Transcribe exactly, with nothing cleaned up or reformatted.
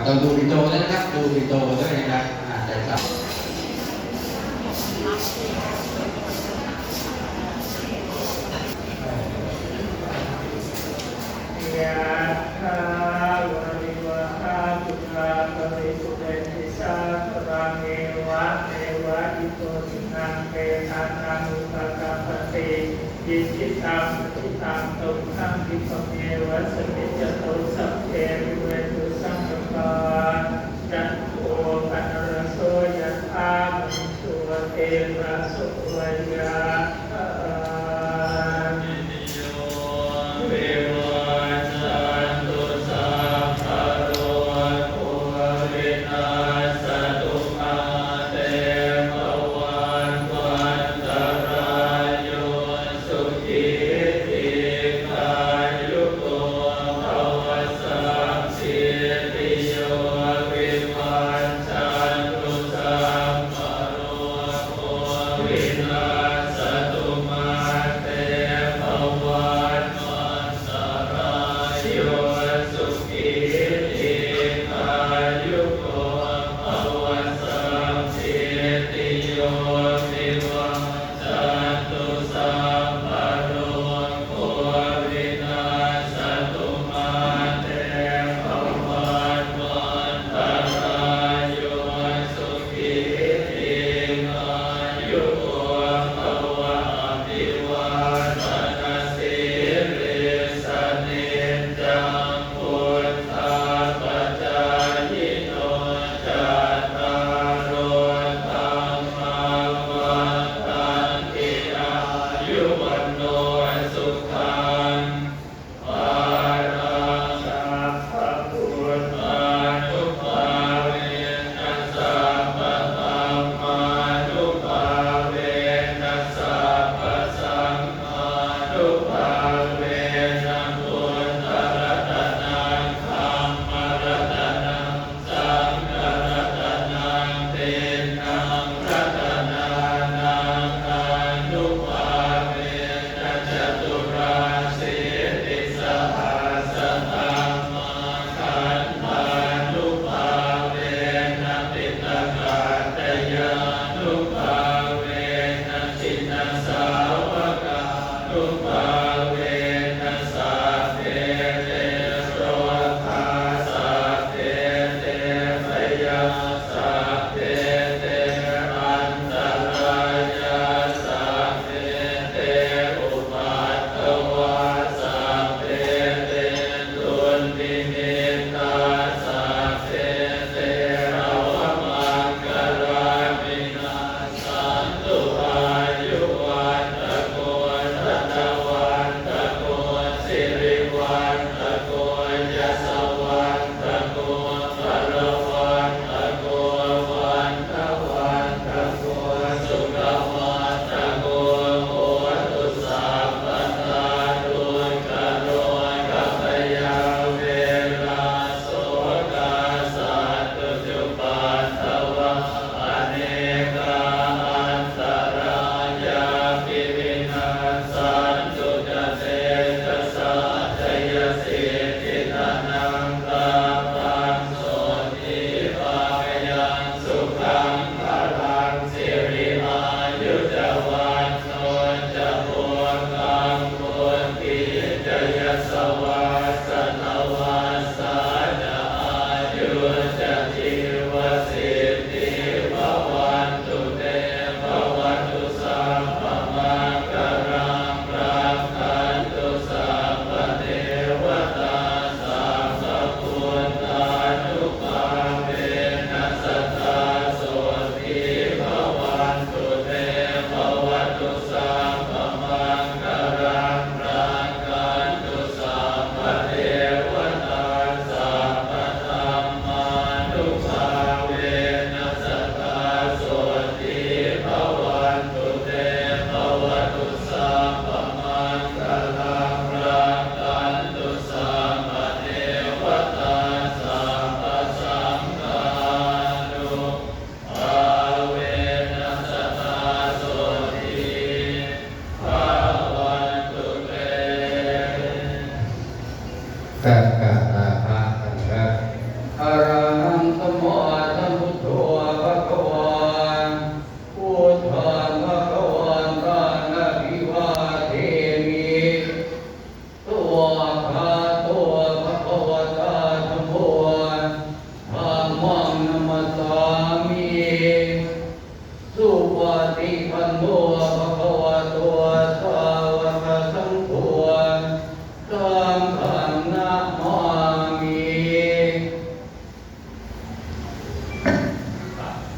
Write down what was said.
เราดูวิดีโอได้นะครับ ดูวิดีโอได้นะครับ อาจจะจับ Yathā vārivahā pūrā paripūrenti sāgaraṃ, evameva ito dinnaṃ petānaṃ upakappati. Icchitaṃ patthitaṃ tumhaṃ khippameva samijjhatu, sabbe pūrentu saṅkappā, cando paṇṇaraso yathā, maṇi jotiraso yathā. Vivajjantu sabbarogo vinassatu, mā te bhavatvantarāyo, sukhī dīghāyuko maṃ namassāmi. Supaṭipanno